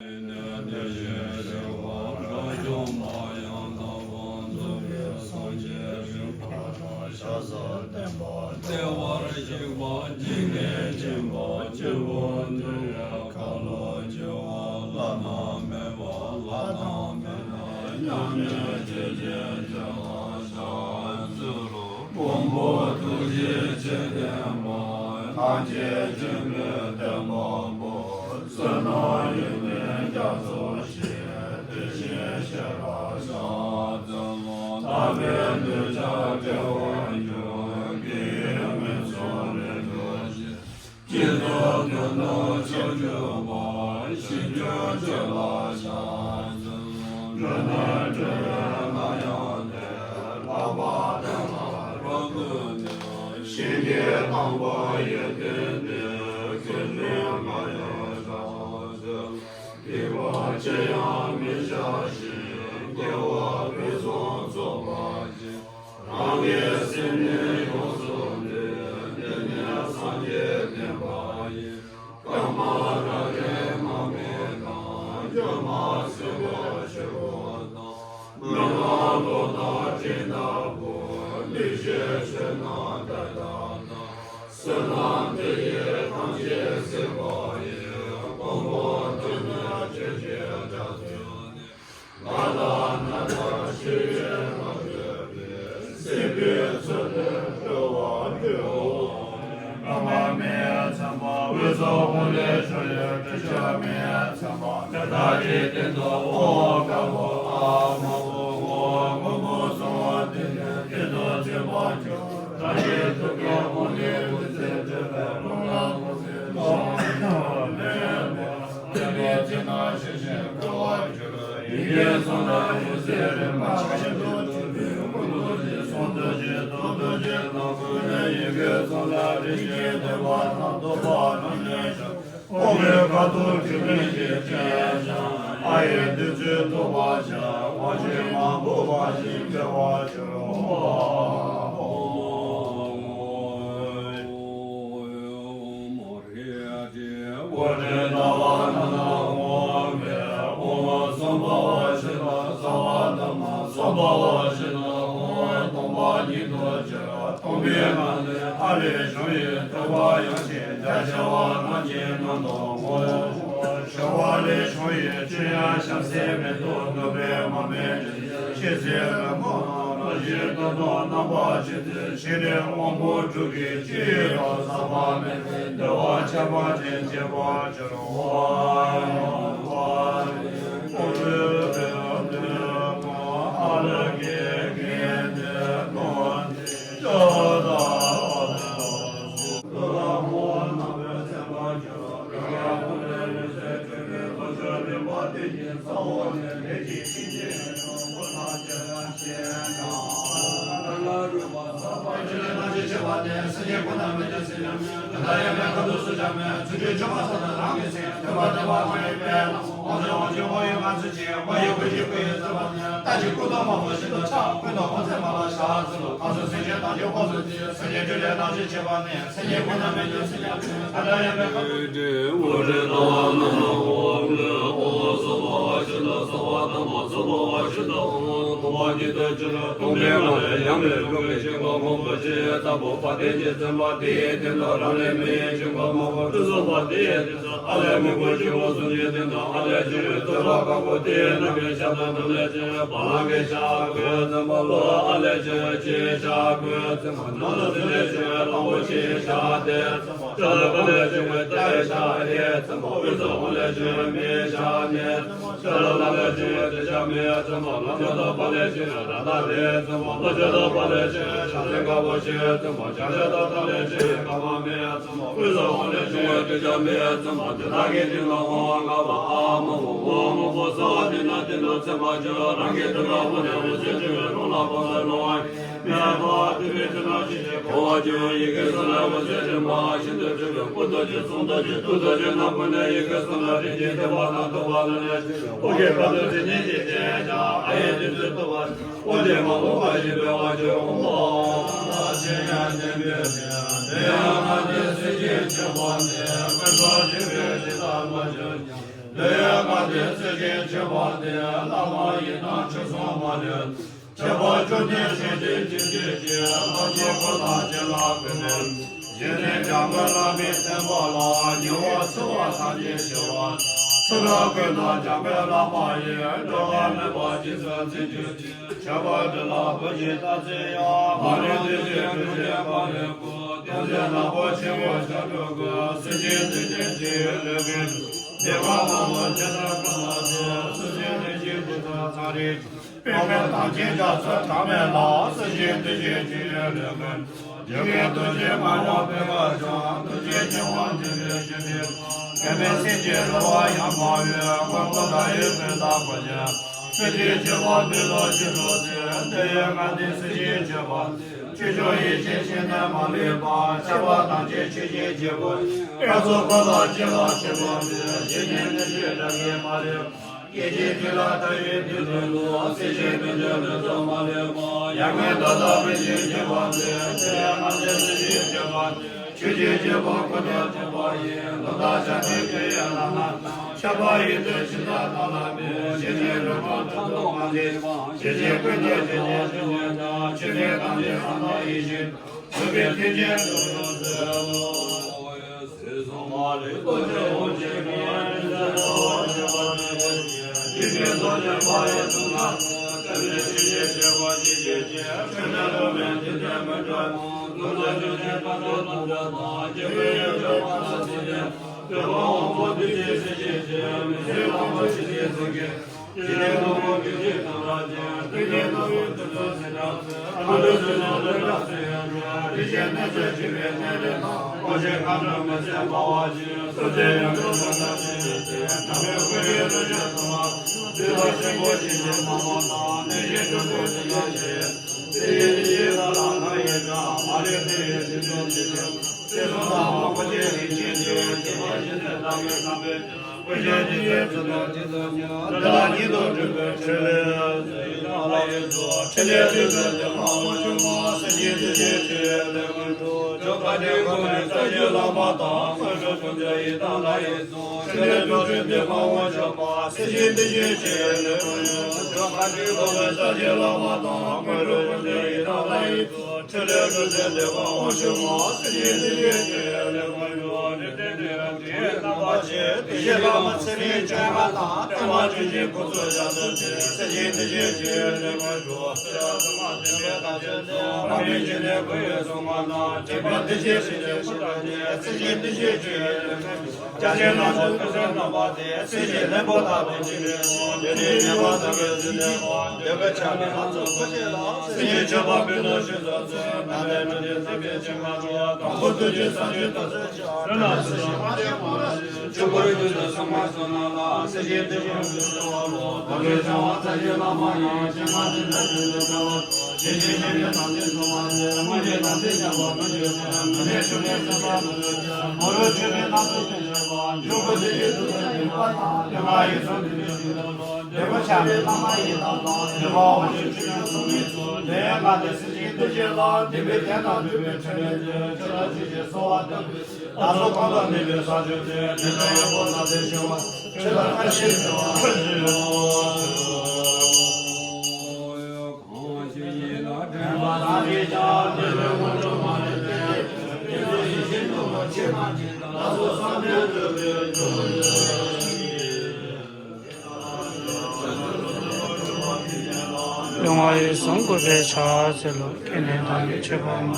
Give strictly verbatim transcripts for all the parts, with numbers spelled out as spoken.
ནས་བདེ་གཤེགས་ཤེས་རབ་དགྲ་བཅོམ་པ་ཡང་དག་པར་རྫོགས་པའི་སངས་རྒྱས་རིག་པ་དང་ཤ་ཟ་བརྟན་པ་བདེ་བར་གཤེགས་པ་འཇིག་རྟེན་མཁྱེན་པ་སྐྱེས་བུ་འདུལ་བའི་ཁ་ལོ་སྒྱུར་བ་བླ་ན་མེད་པ་ལྷ་དང་མི་དང་མཉམ་མེད་ཆོས་ཀྱི་ཕྱག་རྒྱ་མཚོ་ལུ། མགོན་པོ་ཐུགས་རྗེ་ཆེ་ལྡན་པ། ཐམས་ཅད་མཁྱེན་པའི་བསྟན་པ་པོ། བསོད་ནམས་ཡོན་ཏན་རྒྱ་མཚོ་ཆེ། དེ་བཞིན་གཤེགས་པ་ཤཱཀྱ་ཐུབ་པ། ཐར་པའི་གདུལ་བྱ་བདེ་བར་འགྱུར། དགེ་བའི་མི་ཚོགས་ལས་གྲོལ་ཞིང་། སྐྱེ་འགྲོ་དོན་དུ་སྤྱོད་གྱུར་པ། ཞིང་རྒྱུ་ཆོས་ལ་ཕྱག་འཚལ་ལོ། འགྲོ་དོན་སྒྲོལ་བའི་ལྷ་ཡང་ལྡན། ལྷག་པར་བསྟན་ལ་རབ་ཏུ་བརྟེན། ཞིང་གི་དང་པོ་ཡོན་ཏན་ལྡན། དགེ་འདུན་ལྔ་ཡང་ཕྱག་འཚལ་ལོ། སྡིག་པ་ཅི་ཡང་མི་བྱ་ཞིང་། དགེ་བ་ཕུན་སུམ་ཚོགས་པར་སྤྱད། རང་གི་སེམས་ནི་ཡོངས་སུ་འདུལ། དེ་ནི་སངས་རྒྱས་བསྟན་པ་ཡིན། ཀརྨ་ར་ཧས་མ་སྨད་དང་། སྒྱུ་མ་སེར་པོ་ཆོས་སྐུ་དང་། མི་ལ་ལོ་ཟླ་སྤྲིན་ལྟ་བུ། ལེགས་བཤད་ཆོས་རྣམས་ད་ལྟ་དང་། བསོད་ནམས་དེ་ཡིས་ཐམས་ཅད་གཟིགས་པ་ཡི། མགོན་པོ་ཐུགས་ཉིད་ཆོས་ཀྱི་སྒྲ་ཐོས་ནས། ང་དང་ན་ཚ་ཞི་བའི་ལམ་བགྲོད་པའི། སྲིད་པའི་མཚོ་ལས་སྒྲོལ་བར་འདོད། ཨ་མ་མེད་ཚན་པ་འོད་ཟེར་འོང་ལས་བྱུང་ཡོད། དྲི་ཆབ་མེད་ཚན་པ་དེ་དག་གི་སྟེང་དུ་འོང་དཀར་པོ་ཨ་མ་བུ་འོང་མགོན་པོ་གསང་བ་དེ་ནས་སྟེང་དུ་བྱོན་པར་གྱུར། རང་གི་ཐུགས་ཀའི་དབང་ལས་འོད་ཟེར་འཕྲོས་པས་རླུང་ལ་འོད་ཟེར་ལོངས་སྤྲིན་པའི་ཚལ་ན་ཞིང་བཞིན་སྤེལ་བར་གྱུར། ཡི་གེ་གསུམ་ལ་འོད་ཟེར་རིམ་པ་བཞིན་དུ་འཕྲོས་པས་སྐུ་རྡོ་རྗེ་གསུང་རྡོ་རྗེ་ཐུགས་རྡོ་རྗེ་ལ་བཀོད་ནས། ཡི་གེ་གསུམ་ལ་རིམ་གྱིས་བསྡུས་པ་དང་བསྡུ་བ་རང་ལས་བྱུང་། འོག་མིན་ཁ་དོག་དྲི་མེད་ཀྱི་སྤྲིན་ཡང་བཞད། ཨ་ཡི་བདུད་རྩི་འཐུལ་བར་བྱ། དབང་ཕྱུག་མ་བུ་བ་བཞིན་འཕེལ་བར་གྱུར། ཨོཾ། ཨོཾ་ཨོཾ་ཨོཾ་ཨོཾ་ཨོཾ་ཨོཾ། འོད་ཟེར་ལྟ་བ་རྣམས་ལ་འོང་བས། ཨོཾ་སྭ་བྷཱ་ཝ་ཤུདྡྷ་སརྦ་དྷརྨ་སྭ་བྷཱ་ཝ་ཤུདྡྷ་ཨོཾ་སྟོང་པ་ཉིད་དུ་གྱུར། སྟོང་པའི་ངང་ལས་ཨ་ལས་བྱུང་བའི་ཐོད་པ་ཡངས་ཤིང་རྒྱ་ཆེ་བ་རྣམས་ཀྱི་ནང་དུ་འོང་། ཤར་བ་ལས་བྱུང་བའི་ཆུ་ཡང་བྱམས་བརྩེའི་མེ་ཏོག་ནུབ་པའི་མར་མེ་བཞིན། ཤེལ་གསེར་རི་མོ་རང་བཞིན་ཏོག་ཏོ་རྣམ་པར་ཕྱེ་སྟེ། ཕྱི་ནས་དབང་པོ་དྲུག་གི་སྤྱི་ཡི་ཟག་པ་མེད་པའི་བདེ་བ་ཁྱད་པར་ཅན་སྐྱེ་བར་འགྱུར། དེ་སྲིད་ཞིའི་མཆོད་པ་འདི། བླ་མ་ཡི་དམ་ཆོས་སྲུང་མ་ལུས། ཁྱད་པར་བཅོམ་ལྡན་གཞོན་ནུའི་བྱིན་གྱིས་བརླབ་ཕྱིར་འཁོར་དང་བཅས་ལ་ཕུལ་ནས། རྗེས་ནས་འཇམ་མགོན་བླ་མའི་བསྟན་པ་ལ། ཉེ་བར་འཚེ་བ་ཐམས་ཅད་ཞི་བར། སུ་དག་ཀུན་ཏུ་འཇམ་མགོན་བླ་མ་ཡི། འགྲོ་བ་མིན་པ་རྗེས་སུ་བརྩོན་གྱུར་ཅིག། ཁྱད་པར་འདི་ལ་བུ་བཞིའི་རྟགས་མཚན་ཡང་། མ་ལུས་རྡུལ་གཅིག་གྲུབ་ཆེན་མ་ལུས་པ། རྟགས་མཚན་ནག་པོ་ཆེན་པོ་ཞབས་དྲུག་གི། སྲིད་ཞིའི་རྡུལ་ཕྲན་ཅི་ཡོད་ལུས་ཀུན་ཏུ། བདེ་བ་མང་པོ་ཇི་ལྟར་བསྐྲུན་པ་དེ། སྲིད་ཞིའི་རྡུལ་གཅིག་རྡུལ་ཚོན་ཚང་རིས། པདྨ་ཐམས་ཅད་རྒྱ་མཚོའི་གྲངས་མེད་ལ། སྲིད་ཞིའི་རྡུལ་ཕྲན་ཅི་ཡོད་ལུས་ཀུན་ཏུ། ཇི་སྐད་དུ་བགྱི་མ་ནོར་པད་དཀར་འབྱུང་། རྡུལ་གཅིག་སྙིང་པོ་འདུས་པའི་ཆུ་འདི། མཁན་པོའི་སེང་གེའི་རོལ་པ་ཡང་མ་གཡོས། མགོན་པོ་དག་ཡིས་བོད་ལ་བསྐོར་ཞིང་། སྲིད་ཞིའི་ཁྱད་པར་འདི་ལ་ཞིག་རོགས་མཛོད། འདི་ཡི་ལྔ་སྡེ་སྲིད་ཞིའི་མཆོད་པ། ཆོས་སྐྱོང་ཡེ་ཤེས་ཕྱི་ནས་མ་ལུས་པ། ཁྱད་པར་ཐམས་ཅད་ཆོས་ཀྱི་རྒྱལ་པོ། དཀར་གསུམ་འཁོར་དང་བཅས་ལ་ཕྱག་འཚལ་ལོ། ཇི་སྙེད་བདུད་རྩི་དགྲ་བགེགས་མ་ལུས་པ། སྐད་ཅིག་གཅིག་ལ་མཐའ་ཡས་རྡུལ་དུ་ལུས། སྲིད་ཞིའི་རྡུལ་ཕྲན་རིགས་གསུམ་མ་ལུས་པ། ཡར་ངོའི་ཟླ་ལྟར་བུད་ཤིང་གི་བར་དུ། ཆུ་ཡི་ལྔ་སྡེ་སྲིད་ཞིའི་མཆོད་པ། ཆོས་ཀྱི་རྒྱལ་པོ་ཀུན་ཏུ་སྟོན་པ་ཡི། ལུང་དང་ཞབས་ནི་དེ་ཡི་ལམ་སྣ་དང་། ཁྱབ་པ་ཡི་དུས་ཇི་ལྟར་བདག་ལ་མེད། ཇི་སྙེད་ལུས་ཀུན་ཐམས་ཅད་མ་ལུས་པ། ཇི་སྙེད་ཀུན་ཏུ་ཇི་སྙེད་ཇི་སྙེད་དུ། ཆོས་ཉིད་ཐམས་ཅད་ཟང་ཐང་ཡེ་ཤེས་དང་། འགྲུབ་པའི་མཐུ་ཆེན་ཐོབ་ཤོག་ཟེར་ལོ། ཟེར་གསུངས་པ་ལས། རྡོ་རྗེ་ཧཱུྃ་ཕྱུག་གི་རིག་འཛིན་ཐུབ་པ་ཆེན་པོ་ཆེན་པོ་ཆེ། ཡེ་ཤེས་རྡོ་རྗེ་འབར་བའི་གཟུངས་སྔགས་ཀྱི། བསྟན་པའི་ཆོས་ཀྱི་རྒྱལ་པོ་ཞེས་བརྗོད་ཅིང་། ཆོས་ཉིད་འགྲོ་བའི་མཐུ་ཆེན་མི་འགྲོ་རྣམས། ནོར་ལྷ་ཆོས་ཀྱི་བཀའ་དྲིན་དམ་པ་དང་། རྒྱལ་པོའི་ཡུམ་ཆེན་མ་ལ་སོགས་ཏེ། འདོད་པ་དབང་པོ་བདུད་ཀྱི་སྲིད་ཞིའི་ཕྱིར། མི་ཟད་དབང་པོ་ཆོས་ཀྱི་གཟུགས་ཀྱི། ཞི་བདེའི་ནོར་བུ་ཀུན་གྱི་གཏུམ་དྲག་ཅན། བདུད་ཀྱི་ནོར་བུའི་གཏུམ་ཚོགས་སྲི་ཞུ་མཛད། ཨ་ནུ་ཚུལ་ཁྲིམས་ལྷུན་གྲུབ་སྲི་ཞུ་མཛད། རིན་ཆེན་གནས་སུ་བཞུགས་པའི་གནས་རིས་དང་། དབང་ཆེན་མཁའ་འགྲོ་མི་ཟད་འབར་བ་ཅན། སྲོད་ཐོས་ཡོངས་གྲོལ་ཐོབ་པར་བྱིན་གྱིས་བརླབ། ནམ་མཁའི་ཀུན་གྱི་རིན་ཆེན་ཐོག་མ། བདུད་དང་སྲིན་པོ་ཞི་བྱེད་དམག་དང་། གནོད་སྦྱིན་འཁྲུལ་པའི་དྲི་ཟ་ཞི་བྱེད། སྲིད་ཞིའི་རྡུལ་གཅིག་རྟ་དང་ལྷ་ཡི་སྒྲ། མ་ལུས་བདེ་བའི་རྒྱུ་མཚན་ཇི་ལྟར། སྲིད་གསུམ་དང་པོ་ཀུན་གྱི་རིན་ཆེན་གཏེར། ཐེག་པ་ཆེན་པོའི་བདག་ཉིད་བསམ་པའི་ཕྱིར། ཀུན་མཁྱེན་ཉིད་ཀྱི་ཚུལ་དུ་ཇི་ཙམ་མཁྱེན། འདི་དག་ཉིད་དུ་གྲུབ་པའི་ཕྲིན་ལས། ཕྲིན་ལས་རྡུལ་ཚོན་འདི་དག་དབང་ཕྱུག་མ། སྲིད་ཞིའི་རྡུལ་གཅིག་ཆུ་ཡི་ལས་ཀུན་འགྲུབ། བྱང་ཆུབ་ཀུན་གྱི་རྩ་བརྒྱུད་བླ་མ་དང་། དངོས་གྲུབ་ཀུན་བྱེད་ཡི་དམ་ལྷ་ཡི་གཟུགས། ཕྲིན་ལས་རྡུལ་ཚོན་འདི་དག་དབང་ཕྱུག་མ། སྲིད་ཞིའི་རྡུལ་གཅིག་ཆུ་ཡི་ལས་ཀུན་འགྲུབ། བྱང་ཆུབ་ཀུན་གྱི་རྩ་བརྒྱུད་བླ་མ་དང་། དངོས་གྲུབ་ཀུན་བྱེད་ཡི་དམ་ལྷ་ཡི་གཟུགས། ཕྲིན་ལས་རྡུལ་ཚོན་འདི་དག་དབང་ཕྱུག་མ། སྲིད་ཞིའི་རྡུལ་གཅིག་ཆུ་ཡི་ལས་ཀུན་འགྲུབ། རིགས་ལྡན་འདྲེ་རབ་ཀྱི་རྣམ་པར་བཅས། བདེ་གཤེགས་པདྨ་ཚེ་རིང་བྱེ་བ་དང་། པདྨ་ཆོས་སྐྱོང་སྐུ་ཚོགས་ཞབས་སུ་མཆི། སྲིད་ཞིའི་རྡུལ་གཅིག་ཆུ་ཡི་ལས་ཀུན་འགྲུབ། སྲིད་ཞིའི་རྡུལ་གཅིག་ཆུ་ཡི་ལས་ཀུན་འགྲུབ། རྒྱ་ཆེན་ནག་ཚོགས་ཀུན་གསལ་རྣམ་པ་སྟེ། སྲིད་ཞིའི་ལྷུན་པོ་ལྟ་བུར་བརྗིད་པའི་ཕྱིར། འདི་ནི་ཉེས་པ་དག་གི་སྲིད་ལས་འགོ། འདོད་པའི་ཆགས་པའི་ལྷ་ཚོགས་སྐུ་མཆེད་ལ། སྲིད་ཞིའི་མཆོད་པ་ཕུལ་དུ་གསོལ་ཞུ་ཚུལ། ནཱ་ལས་འཕྲོས་ཏེ་སྲིད་པའི་ཆེན་པོ་ཁྲོ། དང་པོ་ཐུགས་རྗེ་ས་བཅུའི་རྡོ་རྗེ་འཆང་། བློ་སྣ་ཟུང་དུ་ཨ་ཏི་པ་ར་ཤི། ཆོས་འཁོར་རྡུལ་ཚོན་གསུང་བ་སོགས་རྣམས་ལ། སྲིད་ཞིའི་རྡུལ་གཅིག་ཆུ་ཡི་ལས་ཀུན་འགྲུབ། རྡོ་རྗེ་འཆང་དབང་རྩ་བརྒྱུད་བླ་མ་ཡི། ཕྱི་ནང་འདི་འདྲ་འདུལ་དུ་བྱ་བ། ཞི་བྱེད་ཞི་བའི་དམ་ཚིག་སྲུང་བ་ནི། སྔོན་གྱི་དམ་ཚིག་བྱ་བ་ཀུན་གྱི་དོན། མུ་སྟེགས་ཕྱོགས་ནས་སེམས་པ་ཀུན་ཏུ་སྐྱོ། མོ་རང་ཆོས་ཀྱི་སྣ་ཚོགས་ཀུན་ཆོད་པ། འཇུག་པ་འདི་ཡི་ཐུགས་ཀྱི་ནུས་པ་དང་། ལུས་ངག་ཡིད་གསུམ་འདུས་པའི་ཞིང་དུ་ལོངས། འདོད་པ་ཆགས་པའི་ལྷག་མ་ཡི་དྭགས་དང་། འདོད་པ་དབང་ཕྱུག་ཆོས་སྐྱོང་སྲུང་མའི་ཚུལ། འདི་ཡི་ལྔ་སྡེ་སྲིད་ཞིའི་རྡུལ་གཅིག་ལ། བདེན་པའི་དོན་དང་མཐུན་པའི་ཕྲིན་ལས་འདི། ཆོས་ལ་ཇི་བཞིན་གསོལ་བ་འདེབས། ལྷ་ཚོགས་གང་དང་ལྡན་པའི་ས་ཕྱོགས་དེར། དེ་ལྟར་ཡོན་པོ་ལ་དེ་ཞི་བ། ཆོས་ལ་བཀྲ་ཤིས་ཞི་བ། ལུས་ངག་ཡིད་གསུམ་གུས་པས་ཕྱག་འཚལ་ལོ། སྐྱེ་གནས་དང་ནི་ཁྱད་པར་མེད།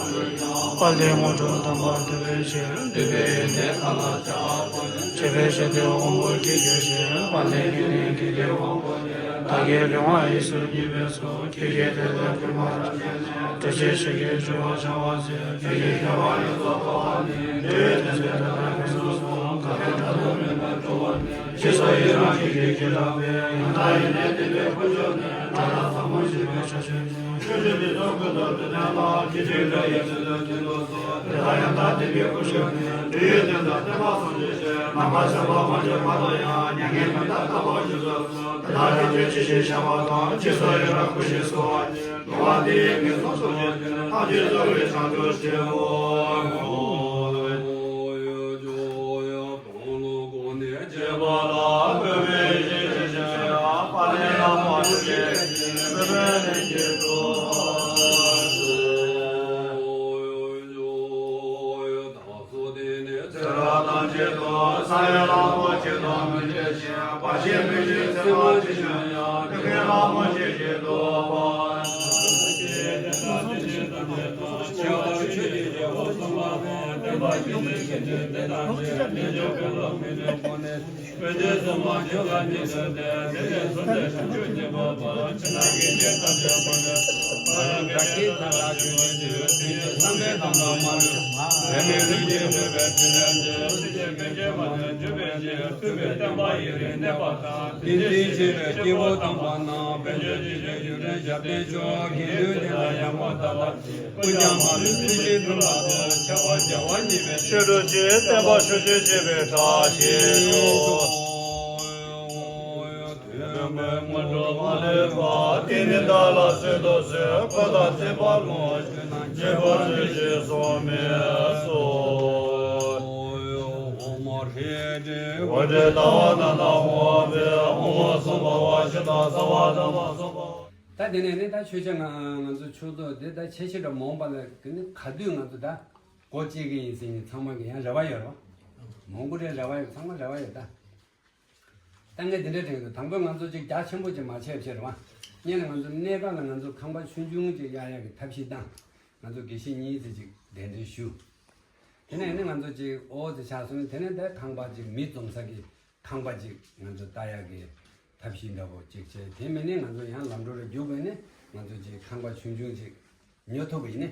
དཔལ་ལྡན་དངོས་གྲུབ་དམ་པ་ཐོབ་པའི་ཕྱིར། འདོད་པའི་ཡོན་ཏན་ཐ་ན་རྒྱ་བ་པོ་ནས། སྤྱད་པའི་ཞི་བདེ་དབང་པོ་བསྐྱེད་གྱུར་ཅིག། དཔལ་ལྡན་དགེ་འདུན་དགེ་ལེགས་དབང་པོ་ནས། བདག་གི་ལུས་ངག་ཡིད་གསུམ་གུས་པས་སུ། ཁྱེད་ཀྱིས་དེ་ལྟར་གུས་པར་བསྐྱེད་ནས། ཐུགས་རྗེ་ཆེ་གེ་སྤྱོད་པར་བྱ་བ་ཟེར། ཁྱེད་ཀྱི་ཁྱད་པར་ཡོངས་སུ་རྟོགས་པ་ནི། འདི་ཡི་དོན་མཛད་དེ་ལྷ་ཀུན་སོ་སོར། ག་དེ་འདྲ་ལོ་མེད་པར་སྤྲོ་བ་ནི། ཅི་སོགས་ཡི་རང་ཁྱེད་ཀྱི་ཁྱེད་རང་བས། ཡང་དག་ཡེ་ནས་བསྟན་པའི་སྐུ་མཆོག་ནི། ལྷ་དང་ཟབ་མོ་ཞི་བའི་ཕྱག་མཆོག་ནི། ཆོས་སྤྱོད་འདི་ཚོ་ཀུན་ཏུ་བདུད་ལྡན་ལ། ཁྱེད་ཀྱི་དགྲ་ཡི་ཚུལ་དུ་བསྟན་དུ་གསོལ། དེ་ལྟར་ཡང་དག་བསྟན་པའི་སྐུ་མཆོག་ནི། འདི་ཡི་དོན་དང་བསྟན་པ་སྲུང་བྱེད་ཕྱིར། ནམ་མཁའ་ཤར་བ་མ་བྱོན་བར་དུ་ཡང་། མྱ་ངན་མི་འདའ་རྟག་པར་བཞུགས་སུ་གསོལ། དེ་ལྟར་ཁྱེད་ཀྱིས་ཇི་བཞིན་བྱ་བ་དང་། ཅི་སོགས་ཡི་རང་བསྐུལ་ཞིང་གསོལ་བ་ནི། འགྲོ་བ་འདི་ཡི་ངན་སོང་སོགས་ཀྱི་ཕྱིར། ཐམས་ཅད་གསོ་བའི་བྱང་ཆུབ་ཕྱིར། ཨོ། ཡོ་ཇོ་ཡོ་དང་ལོ་གོ་ནས་བྱེད་པ་ལ་བོད་པའི་ཞིང་ བ་ཞེས་མི་བྱེད་སེམས་མ་བྱེད་ཀྱང་ཡང་དེ་ཁའི་ལྷ་མོ་ཞེས་བྱེད་དོ། ཏིང་འཛིན་བྱེད་པའི་སྐྱེས་བུ་དམ་པ་རྣམས། དཔལ་འབྱོར་ཅི་བྱེད་ཡུན་རིང་ཞབས་བརྟན་ཤོག་དགེ་འདུན་དེ་ལ་ཡང་དགོངས་དག་ལ། ཀུན་ཀྱང་མ་ལུས་ཐུགས་རྗེའི་དྲུང་ལ་ཆེ་བ་རྒྱལ་བ་ཉིད་པའི་ཆོས་སྒྲུབ་ཅིང་བསྟན་པ་ཤུགས་ཆེན་བྱེད་པའི་བཀྲ་ཤིས་ཤོག་དེ་ནི་བདག་ལ་གསོལ་དུ་གསོལ། འཁོར་དང་བཅས་པ་ལ་བྱོན་པ་ཚུལ་བཞིན་སོང་མི་སོ། འོ་རེད་རེད། འོ་རེད། ལྟ་བ་ན་ན་འོ་བའི་འོ་མ་སོ་མ་བ་ཞིག་དང་ས་བ་ན་མ་སོ་མ། ད་དེ་ནས་ནི་ད་ཆོས་ཆ་ང་ང་ཚོ་ཆོས་ཚོགས་དེ་ད་ཆེ་ཆེ་འདྲ་མང་པ་ལ་གི་ནི་ག་དུས་ང་ཚོ་ད་སྒོ་བཅད་གི་ཡིན་ཟེར་ནས་ཚང་མ་གི་ཡང་རེ་བ་ཡོད་རེད་བ། མང་པོ་རེ་རེ་བ་ཡོད། ཚང་མ་རེ་བ་ཡོད་ད། ད་ངས་འདི་འདྲ་དྲན་གི་འདུག་དང་པོ་ང་ཚོ་ཅིག་རྒྱ་ཆེན་པོ་ཅིག་མ་བྱས་བྱས་རེད་བ། སྔོན་ལ་ང་ཚོ་གནས་སྐབས་ལ་ང་ཚོ་ཁང་པ་ཆུང་ཆུང་ཅིག་གཡར་ཡག་གི་ཐབས་ཤེས་བཏང་། ང་ཚོ་དགེ་བཤེས་གཉིས་ཙམ་ཅིག་གདན་འདྲེན་ཞུ། དེ་ནས་ནི་ང་ཚོ་ཅིག་འོ་ཙི་ཆགས་སོང་། དེ་ནས་ད་ཁང་པ་ཅིག་མི་འཛོམས་ས་གི་ཁང་པ་ཅིག་ང་ཚོ་ལྟ་ཡག་གི་ཐབས་ཤེས་འདྲ་པོ་ཅིག་བྱས། དེ་མིན་ནི་ང་ཚོ་ཡང་ལམ་འགྲོ་རུ་རྒྱུག་དགོས་ནི་ང་ཚོ་ཅིག་ཁང་པ་ཆུང་ཆུང་ཅིག་ཉོ་ཐུབ་པ་ཡིན་ནི།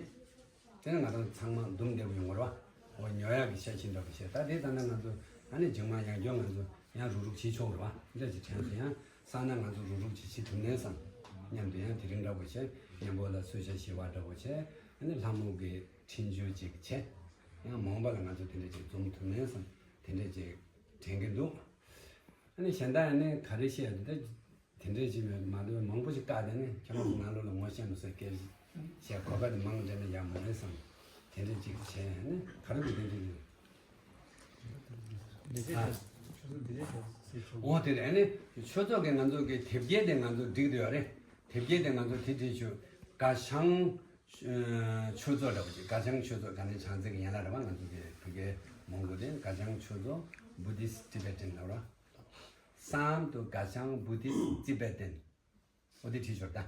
དེ་ནི་ང་ཚོ་ཚང་མ་འདུམ་བདེ་པོ་ཡོང་བ་རེད་བ། འོ་ཉོ་ཡག་གི་ཤ་ཆེན་འདྲ་པོ་བྱས། ད་དེ་ལྟ་ན་ང་ཚོ་ཨ་ནི་རྗེས་མ་ཡང་བསྐྱར་ང་ཚོ་ཡང་རུག་རུག་བྱེད་ཆོག་རེད་བ། འདྲ་ཅིག་དྲན་སོང་། ཡང་བསམ་ན་ང་ཚོ་རུག་རུག་ཅིག་བྱེད་ཐུབ་ནས་བསམ། མཉམ་དུ་ཡང་དེ་རིང་འདྲ་པོ་བྱས། མཉམ་པོ་ལ་གསོལ་ཇ་བཞེས་པ་འདྲ་པོ་བྱས། ཨ་ནི་ལྷ་མོ་གི་འཕྲིན་བཅོལ་ཅིག་བྱས། ཡང་མང་པ་ལ་ང་ཚོ་དེ་འདྲ་ཅིག་འཛོམས་ཐུབ་ནས་བསམ། དེ་འདྲ་ཅིག་དྲན་གྱི་འདུག་ཨ་ནི་གཞན་དག་ནི་ག་རེ་བཤད་འདུག་དེ་འདྲ་ཅིག་མ་གཏོགས་མང་པོ་ཞིག་བཀག་དེ་ནི་ཁྱོད་རང་ཚོ་ནང་ལོགས་ལ་ངོ་ཤེས་མི་སོགས་སྐད་བཤད་གོ་སྐབས་དེ་མང་འདྲ་ན་ཡག་མ་རེད་བསམ། དེ་འདྲ་ཅིག་བྱས་ནི་ག་རེ་འདུག་དེ་འདྲ་ཅིག་འོ་དེ་རེད། ཨ་ནི་ཆོས་ཚོགས་ཀྱི་ང་ཚོ་གི་དེབ་སྐྱེལ་དེ་ང་ཚོ་སྒྲིག་བསྡད་ཡོད་རེད། དེབ་སྐྱེལ་དེ་ང་ཚོ་དེ་བྲིས་ཆོག་དགའ་ཤང་ཆོས་ཚོགས་འདྲ་པོ་ཅིག་དགའ་ཤང་ཆོས་ཚོགས། དགའ་ལྡན་བྱང་རྩེ་གི་ཡན་ལག་རེད་བ། ང་ཚོ་གི་བོད་སྐད་མང་པོ་དེ་དགའ་ཤང་ཆོས་ཚོགས་Buddhist Tibetan ལབ་ར། སམ་དུ་དགའ་ཤང་Buddhist Tibetan། འོ་དེ་བྲིས་ཆོག་ད།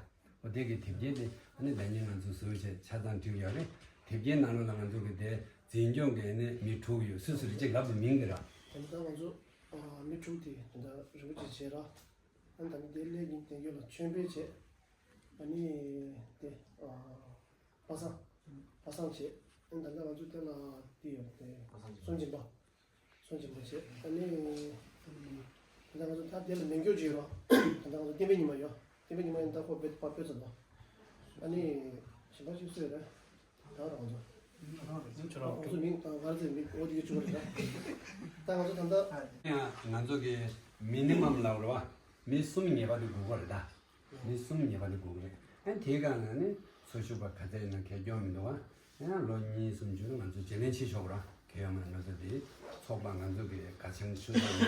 འོ་དེ་གི་དེབ་སྐྱེལ་དེ་ཨ་ནི་ཟླ་ཉིན་ང་ཚོ་བཟོས་བྱས་ཆ་ཚང་བསྒྲིགས་ཡོད་རེད། དེབ་སྐྱེལ་ནང་ལོགས་ལ་ང་ཚོ་གི་དེ་འཛིན་སྐྱོང་གི་ཨ་ནི་མི་དྲུག་ཡོད། སུ་སུ་རེད་ཅེས་ལབ་དུ་མིང་གི་ར། དེ་ནི་ད་ང་ཚོ་མི་དྲུག་དེ་དེ་འདྲ་རིན་པོ་ཆེ་བྱས་ར། ཨ་ནི་ད་ནི་དེ་སླད་ཀྱིས་དེ་སྐྱོང་ལ་མཆོད་འབུལ་བྱས། ཨ་ནི་དེ་པ་སངས། པ་སངས་བྱས། ཨ་ནི་ད་ལྟ་ང་ཚོ་དེ་ལ་དེ་ཡོད་དེ་སྲོང་བཙན་པ། སྲོང་བཙན་པ་བྱས། ཨ་ནི་ད་ལྟ་ང་ཚོ་ད་དེ་ལ་མེ་སྒྱོགས་ཅིག་ཡོད་རོགས། ད་ལྟ་ང་ཚོ་བསྟན་པའི་ཉི་མ་ཡོད། བསྟན་པའི་ཉི་མ་ཡིན་ད་ཁོ་བེད་པ་བོད་ཙམ་པ། ཨ་ནི་གཞན་པ་ཅིག་སུ་ཡོད་རེད། ད་རང་ཚོ། ཁྱོད་རང་ཁོང་ཚོ་མིང་དང་ང་རང་ཚོའི་མིང་འོ་དེ་གི་བཅུག་པ་རེད་ད། ད་ང་ཚོ་ད་ལྟ། ཡང་ང་ཚོ་གི་མི་ནི་མམ་ལབ་རེད་བ། མི་གསུམ་ཉེས་པ་དེ་དགོས་ཀྱི་རེད་ད། མི་གསུམ་ཉེས་པ་དེ་དགོས་ཀྱི་རེད། ཨ་དེའི་སྒང་ལ་ནི་འཚོ་བཞུགས་པ་ག་ཚད་ཡིན་ན་ཁེ་གྱོང་མི་འདུག་བ། ཡང་ལོ་གཉིས་གསུམ་བརྒྱུད་ང་ཚོ་བརྗེ་ལེན་བྱེད་ཆོག་ར། གལ་ཡོད་མ་རེད། ང་ཚོ་དེ་ཚོགས་པ་ང་ཚོ་གི་དགའ་ཆེན་ཆོས་ཚོགས་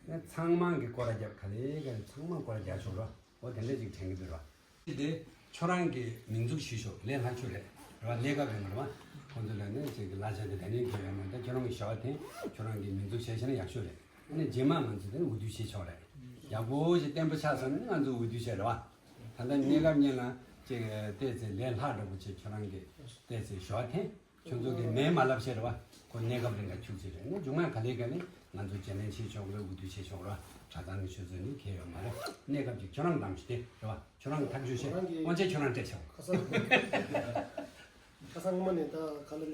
ནས་ཚང་མ་གི་སྐོར་ར་རྒྱབ། ག་ལེ་ག་ལེ་ཚང་མ་སྐོར་ར་རྒྱག་ཆོག་ར། འོ་དེ་འདྲས་ཅིག་དྲན་གྱི་འདུག་ར། དེ་ཁྱོད་རང་གི་མིང་འཛུགས་ཞུས་ཤོག་ལས་སླ་ཤོས་རེད། རེད་བ། གནས་སྐབས་རིང་རེད་བ། ཁོང་ཚོ་ལ་ནི་ཅིག་གི་གླ་ཆ་དེ་ག་ནས་ཁྱོད་ཡོད་མ་རེད། ད་ཁྱོད་རང་གི་ཞོགས་ཐེངས་ཁྱོད་རང་གི་མིང་འཛུགས་བྱས་ཤེ་ན་ཡག་ཤོས་རེད། ཨ་ནི་རྗེས་མ་ང་ཚོ་དེ་ནི་འོས་བསྡུ་བྱེད་ཆོག་རེད། ཡག་པོ་ཞིག་བརྟན་པོ་ཆགས་སོང་ན་ང་ཚོ་འོས་བསྡུ་བྱས་རེད་བ། ད་ལྟ་གནས་སྐབས་ཉིན་ལ་ཅིག་བལྟས་ཚེ་ལས་སླ་འདྲ་པོ་ཅིག་ཁྱོད་རང་གི་བལྟས་ཚེ་ཞོགས་ཐེངས་ཁྱོད་ཚོ་གི་མེད་མ་ལབ་བྱས་རེད་བ། ཁོ་གནས་སྐབས་རིང་ག་འཁྱུག་ཚེ་རེད། ཨ་ནི་མཇུག་མ་ག་ལེ་ག་ནི་ང་ཚོ་བརྗེ་ལེན་བྱེད་ཆོག་རེད། འོས་བསྡུ་བྱེད་ཆོག་རེད་བ། གྲྭ་ཚང་གི་ཆོས་ཚོགས་ནི་ཁེ་ཡོད་མ་རེད། གནས་སྐབས་ཅིག་ཁྱོད་རང་འདང་ཞིག་སྟེ་རེད་བ། ཁྱོད་རང་གི་ཐག་གཅོད་བྱེད། ཁོ་རང་གི་སྔོན་ཆད་ཁྱོད་རང་སྤྲད་ཆོག་ཁ་སང་། ཁ་སང་སྔོན་མ་ནས་ད་ག་ལ་ལ། ད་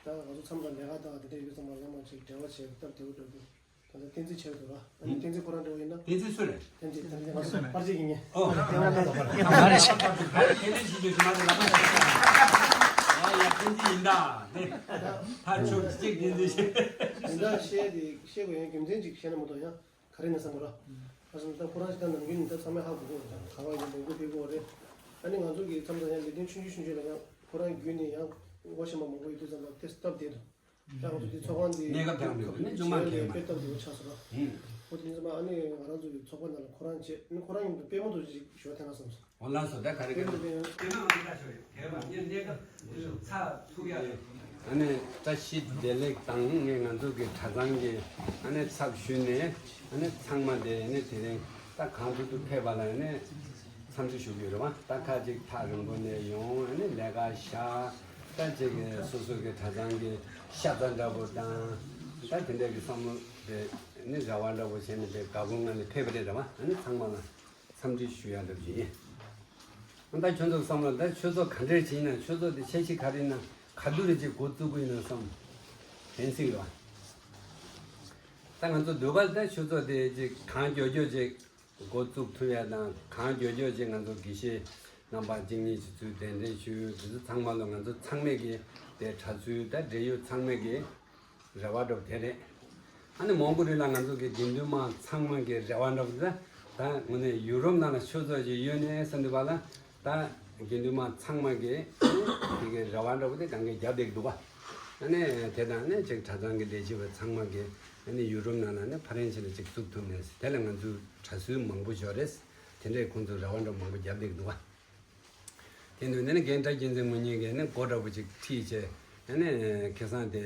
ང་ཚོ་མཚམས་དང་ལས་ཀ་དང་དེ་འདྲ་ཡོད་ཙང་མ་ལ་མ་ཅིག་འབྲེལ་བ་བྱས་སྟབས་བདེ་བོ་འགྲོ་གི། ད་ལྟ་བསྟན་འཛིན་ཆེ་བ་འདུག་ར། ཨ་ནི་བསྟན་འཛིན་ཁོ་རང་འདྲ་བོ་ཡིན་ན། བསྟན་འཛིན་སུ་རེད། བསྟན་འཛིན་བསྟན་འཛིན་ང་ཚོ་པར་ཆས་ཡིན་ངེས། ཨོ། ཨ་ནི་བསྟན་འཛིན་ང་ཚོ་པར་ཆས། མ་རེད་ཤག་བསྟན་འཛིན་ཞིག་འདུག་ཞིག་མ་རེད་ལ་མ་རེད། ཨ་ཡ་བསྟན་འཛིན་ཡིན་ད། ད་ཕར་ཕྱོགས་གཅིག་བསྟན་འཛིན་ཞིག་ཡིན་ད་བཤད་དེ་བཤད་དགོས་ཡང་རྒྱུ་མཚན་ཅིག་བཤད་ན་མ་གཏོགས་ཡང་། ག་རེ་ནས་བསམ་གོ་ར། ཁ་སང་ད་ཁོ་རང་ཞིག་ད་ནམ་རྒྱུན་ནས་ད་ཚང་མས་ཧ་གོ་གོ་རེད། ག་བ་ཡིན་མང་པོ་ཕེབས་གོ་རེད། ཨ་ནི་ང་ཚོ་གི་མཚམས་དང་ཡང་ལས་དོན་ཆུང་ཆུང་ཆུང་ཆུང་ལ་ཡང་ཁོ་རང་བརྒྱུད་ནས་ཡང་ངོ་ཤེས་པ་མང་པོ་ཡོད་དུས་ཙམ་པ་དེ་སྟབས་བདེ་འདུག་ད་ང་ཚོ་དེ་ཚོགས་ཁང་འདི་གནས་སྐབས་དེ་རང་འདུག་ནི་ཅུང་མ་གལ་མ་དཔེ་སྟབས་བདེ་པོ་ཆགས་སོང་ར། ཨོ་དེ་ནས་ཙམ་པ་ཨ་ནི་ང་རང་ཚོ་གི་ཚོགས་པ་ནང་ལ་ཁོ་རང་བྱས་ནི་ཁོ་རང་ཡིན་དུས་དཔེ་མོ་དུ་ཅིག་ཞུ་བ་དེ་ན་བསམ་སོང་། འོ་ལགས་སོ། ད་ག་རེ་ག་རེ། དེ་ན་ང་ཚོ་ད་ཞུ་རེད། གལ་མ་ཉན་གནས་སྐབས་ཚ་ཐུག་ཡ་རེད། ཨ་ནི་བཀྲ་ཤིས་བདེ་ལེགས་དང་ངས་ང་ཚོ་གི་གྲྭ་ཚང་གི་ཨ་ནི་ཚབ་ཞུས་ནས་ཨ་ནི་ཚང་མ་དེ་ཨ་ནི་དེ་རིང་ད་གང་ཐུབ་ཐུབ་ཕེབས་པ་ལ་ཨ་ནི་འཚམས་འདྲི་ཞུ་གི་ཡོད་རེད་བ། ད་ཁ་ཅིག་ཐག་རིང་པོ་ནས་ཡོང་ཨ་ནི་ལས་ཀ་བཞག་ད་ཅིག་གི་སོ་སོ་གི་གྲྭ་ཚང་གི་ཤ་ཚ་འདྲ་པོ་དང་ད་དེ་འདྲ་གི་བསམ་བློ་དེ་ཨ་ནི་རེ་བ་འདྲ་པོ་བྱས་ནས་དེ་དགའ་པོ་ངང་ནས་ཕེབས་པ་རེད་རེད་བ། ཨ་ནི་ཚང་མ་ལ། འཚམས་འདྲི་ཞུ་ཡ་འདྲ་པོ་ཅིག་ཡིན། ད་ཁྱོད་ཚོ་བསམ་བློ་ད་ཆོས་ཚོགས་ག་འདྲས་ཅིག་ཡིན་ན་ཆོས་ཚོགས་དེ་འཆར་གཞི་ག་རེ་ཡིན་ན་ག་དུས་རེ་ཅིག་འགོ་བཙུགས་ཀྱི་ཡིན་ན་བསམ། ཕན་སྲིད་རེད་བ། ད་ང་ཚོ་འདོད་པ་ད་ཆོས་ཚོགས་དེ་ཅིག་གང་མགྱོགས་མགྱོགས་ཅིག་འགོ་བཙུགས་ཐུབ་ཡ་དང་གང་མགྱོགས་མགྱོགས་ཅིག་ང་ཚོ་དགེ་བཤེས་རྣམ་པ་གཅིག་གཉིས་ཅིག་ཚུར་གདན་འདྲེན་ཞུས་དེ་ཚོ་ཚང་མ་ལ་ང་ཚོ་ཚང་མས་ཀྱི་དེ་གྲྭ་ཚུལ་ད་འབྲེལ་ཡོད་ཚང་མས་ཀྱི་རེ་བ་འདྲ་པོ་དེ་རེད། ཨ་ནི་མོན་གྷོ་རི་ལ་ང་ཚོ་གི་དགེ་འདུན་མང་ཚང་མ་གི་རེ་བ་འདྲ་པོ་དེ་ད་དངོས་གནས་ཡུ་རོབ་ནང་ལ་ཆོས་ཚོགས་ཅིག་ཡོད་ནས་བསམ་དུས་པ་ལ་ད་དགེ་འདུན་མང་ཚང་མ་གི་དེ་གི་རེ་བ་འདྲ་པོ་དེ་གང་གི་རྒྱབ་བསྡད་ཀྱི་འདུག་པ། ཨ་ནི་དེ་དང་ནི་ཅིག་གྲྭ་ཚང་གི་ལས་བྱེད་པ་ཚང་མ་གི་ཨ་ནི་ཡུ་རོབ་ནང་ལ་ནི་ཕ་རན་སི་ལ་ཅིག་བཙུགས་ཐུབ་ནས་དེ་ལ་ང་ཚོའི་གྲྭ་ཚུལ་མང་པོ་ཞིག་རེད། དེ་འདྲའི་ཁོང་ཚོ་རེ་བ་འདྲ་མང་པོ་རྒྱབ་བསྡད་ཀྱི་འདུག་པ། དེ་དུས་ནི་རྒན་གྲྭ་རྒྱལ་མཚན་ངོ་གཉིས་ཀྱིས་ནི་སྒོ་འདྲ་པོ་ཅིག་ཁྲིད་བྱས་ཨ་ནི་ཁ་སང་དེ་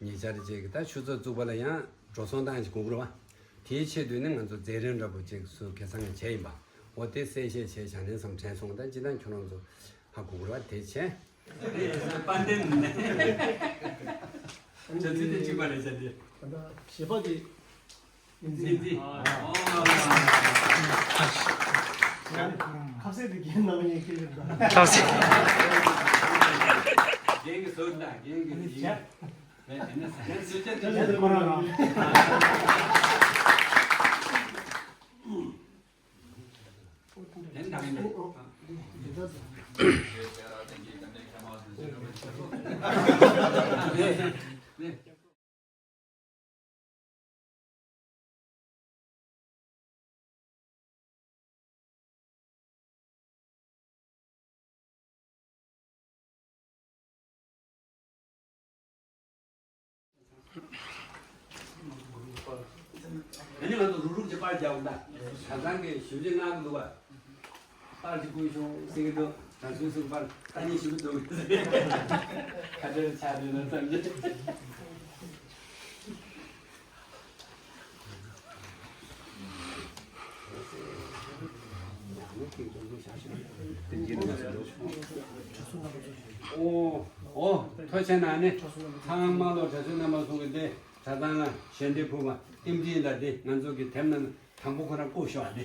ཉེ་ཆར་ཅིག་ད་ཆུ་ཚོད་བཙུགས་པ་ལ་ཡང་འགྲོ་སོང་བཏང་ཞིག་དགོས་རེད་བ། དེའི་ཆེད་དུ་ནི་ང་ཚོ་མཛད་རིམ་འདྲ་པོ་ཅིག་སུ་ཁ་སང་ང་བྱས་ཡིན་པ། འོ་དེ་གསལ་བཤད་བྱས་བྱ་ནས་བསམ་དྲན་སོང་། ད་ཅི་ད་ཁྱོད་རང་ཚོ་ཧ་གོ་དགོས་རེད་བ། དེ་བྱས། དཔལ་ལྡན་ནས། བྱ་ཚིག་དེ་གཅིག་པ་རེད་བྱ་དེ། ད་ཞེས་པ་གི། ཨིན་ཇི། ཨིན་ཇི། ཨོ། ཁ་ཟས་དེ་རྒན་ནང་ཡིན་ཁྱེད་རེད་ད། ཁ་ཟས། རྒན་གྱི་བཟོ་ལ་རྒན་གྱི་ཡིན། ཨ་ནི་བྱས། མེད་དེ་ནས་ཟ་ཁན་བཟོ་ཆ་དེ་ཁྱེད་ཚོ་ཁོ་རང་རང་། དེ་འདྲ་མིན་འདུག་ཨ་ནི་ང་ཚོ་རུག་རུག་ཅིག་པར་རྒྱག་འོང་ད། གྲྭ་ཚང་གི་ཞབས་ཕྱི་གནང་གི་འདུག་པ། པར་ཅིག་བསྐུར་ཤོག་ཟེར་གི་འདུག་གྲྭ་ཚང་ཚོས་པར་ལྟ་ཉན་ཞུ་གི་འདུག་ཁ་བྲལ་ཆགས་འདུག་ན་བསམ་གི། ཨོ། ཨོ། ཐུགས་རྗེ་གནང་ནི། ཚང་མ་ལོ་གྲྭ་ཚང་རྣམ་པ་ཚོ་གི་འདི་གྲྭ་ཚང་ལ་ཞལ་འདེབས་ཕུལ་བ་ཨེམ་ཆི་ལ་འདི་ང་ཚོ་གི་དེབ་ནང་དང་པོ་ཁོ་རང་བཀོད་ཤོག་ཨ་ནི།